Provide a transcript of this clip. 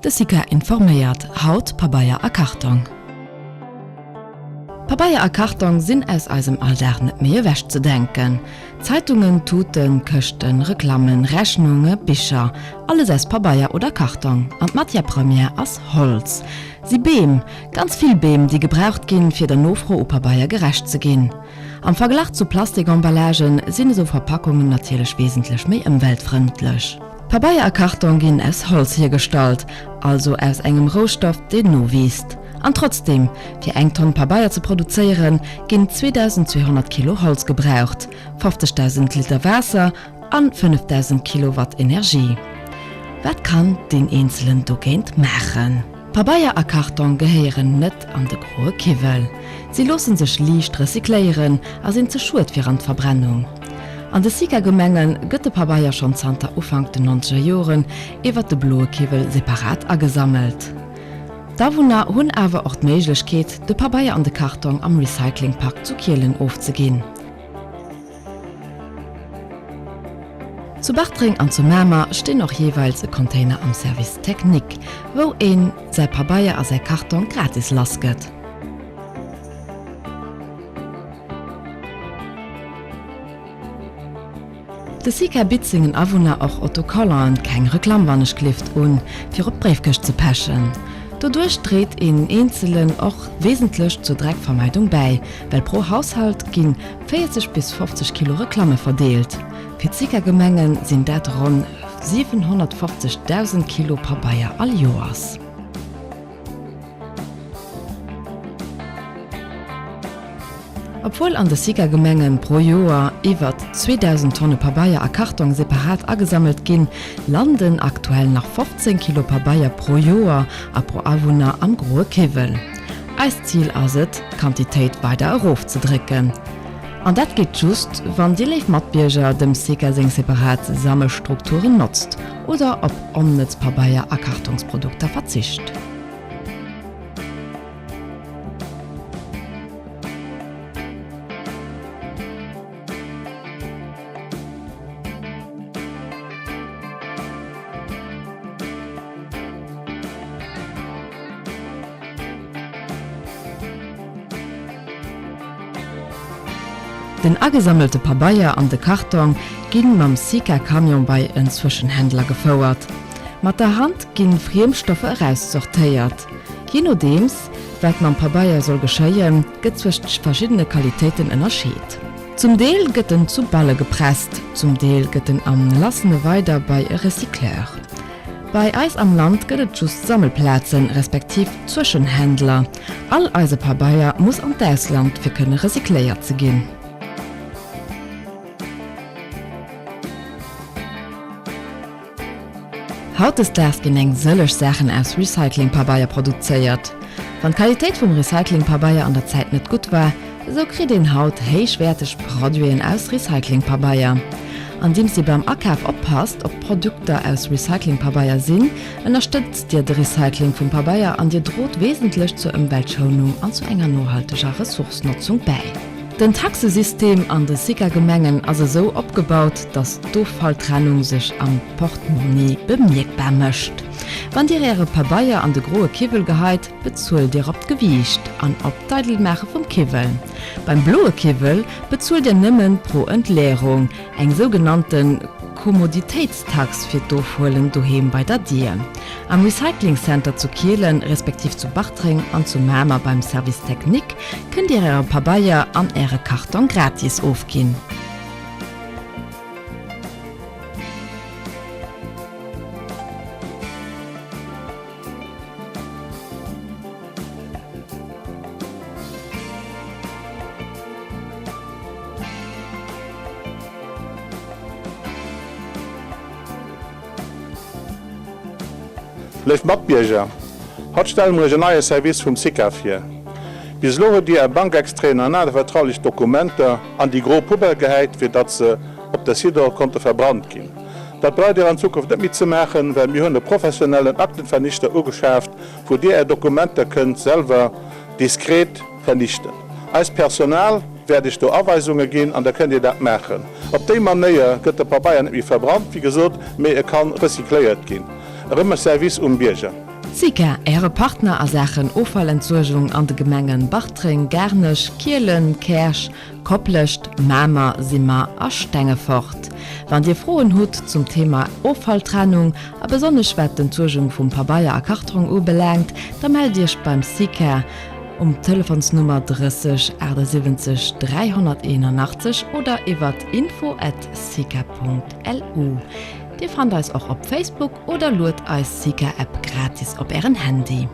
De SICA informéiert, Haut Pabeier a Kartong. Pabeier a Kartong sinn aus eisem Alldag net méi ewech ze denken. Zeitungen, Tuten, Këschten, Reklammen, Rechnunge, Bicher, alles aus Pabeier oder Kartong. An d'Matière première ass Holz. Si Beem, ganz vill Beem, déi gebraucht ginn, fir der Nofro u Pabeier gerecht ze ginn. Am Verglach zu Plastisemballagen sinn esou Verpackungen natierlech wesentlech méi ëmweltfrëndlech. Pabeier a Kartong ginn aus Holz hiergestallt, also aus engem Roustoff, deen nowiisst. An trotzdeem, fir eng Tonn Pabeier ze produzéieren, ginn 2.200 Kilo Holz gebraucht, 50.000 Liter Waasser an 5.000 Kilowatt Energie. Wat kann deen Eenzelen dogéint maachen? Pabeier a Karton gehéieren net an de groe Kiwwel. Si loosse sech liicht recycléieren a sinn ze schued fir an d'Verbrennung. An de SICA-Gemenge gëtt de Pabeier schonn zanter Ufank den nonzeger Joren iwwer de bloe Kiwwel separat agesammelt. D'Awunner hunn awer och d'Méiglechkeet, de Pabeier an de Kartong am Recyclingpark zu Kielen ofzeginn. Zu Bartreng an zu Mamer stinn och jeeweils e Container am Service Technique, wou een säi Pabeier a säi Kartong gratis lass gëtt. De SICA bitt sengen Awunner och Autocollanten, keng Reklamm wann ech glift, un, fir op d'Bréifkëscht ze pechen. Doduerch dréit een Eenzelen och wesentlech zur Dreckvermeidung bäi, well pro Haushalt gi 40 bis 50 Kilo Reklamme verdeelt. Fir d'SICA-Gemenge sinn dat ronn 750.000 Kilo Pabeier all Joers. Obwuel an de SICA-Gemenge pro Joer iwwer 2.000 Tonne Pabeier a Kartong separat agesammelt ginn, landen aktuell nach 15 Kilo Pabeier pro Joer a pro Awunner am groe Kiwwel. Eist Zil ass et, d'Quantitéit weider erofzedrécken. An dat geet just, wann Dir, léif Matbierger, dem SICA seng separat Sammelstrukturen notzt oder op onnëtz Pabeier a Kartongsprodukter verzicht. Den agesammelte Pabeier an de Kartong gi mam Sika-Camion bei en Zwëschenhändler gefouert. Mat der Hand gi Friemstoffer eraussortéiert. Jee nodeems, wat mam Pabeier soll geschéien, gëtt zwëscht verschiddene Qualitéiten ënnerscheet. Zum Deel gëtt en zu Balle gepresst, zum Deel gëtt en am Lassene weider bei e Recycleur. Bei eis am Land gëtt et just Sammelplazen, respektiv Zwëschenhändler. All eise Pabeier muss an d'Ausland fir kënne recycléiert ze ginn. Hautdesdaags ginn eng sëlleg Saachen aus Recyclingpabeier produzéiert. Wann d'Qualitéit vum Recyclingpabeier an der Zäit net gutt war, Esou kritt een haut héichwäerteg Produiten aus Recyclingpabeier. Andeems Dir beim Akaf oppasst, ob d'Produkter aus Recyclingpabeier sinn, ënnerstëtzt Dir de Recycling vum Pabeier an Dir drot wesentlech zur Ëmweltschounung an zu enger nohalteger Ressourcenotzung bäi. Den Taxesystem an de SICA-Gemengen ass esou opgebaut, dass d'Offalltrennung sech am Portmonni bemierkbar mécht. Wann Dir Äre Pabeier an de groe Kiwwel geheit, bezuelt Dir op d'Gewiicht an op d'Eidelmaache vum Kiwwel. Beim bloe Kiwwel bezuelt Dir nëmmen pro Entleerung, eng sougenannte Kommoditéitstax fir d'Ofhuelen doheem bei der Dier. Am Recycling Center zu Kielen, respektiv zu Bartreng an zu Mamer beim Service Technique kënnt Dir Äre Pabeier an Äre Karton gratis ofginn. Léif Matbierger, haut stelle mer Iech en neie Service vum SICA vir. Bis elo hutt Dir Är Bankextraiten an aner vertraulich Dokumenter an déi gro Poubelle gehäit, fir datt se op der Sidor konnte verbrannt ginn. Dat braucht Dir an Zukunft net méi ze maachen, well mir hunn e professionellen Aktenvernichter ugeschaaft, wou Dir Är Dokumenter kënnt selwer diskret vernichten. Eist Personal wäert Iech do Aweisunge ginn an da kënnt Dir dat maachen. Op déi Manéier gëtt de Pabeier net méi verbrannt, wéi gesot, mee e kann recycléiert ginn. Erëm e Service um Bierger. Sika, Äre Partner a Saachen Offallentsuergung an de Gemengen Bartreng, Garnech, Kielen, Käerch, Koplescht, Mamer, Simmer a Stengefort. Wann Dir Froen hutt zum Thema Offalltrennung a besonnesch wat d'Entsuergung vum Pabeier a Kartrong ubelaangt, da mellt Iech beim Sika um Telefonsnummer 30 78 381 oder iwwert info at sika.lu. Dir fannt eis och op Facebook oder luet eis Sika App gratis op Ären Handy.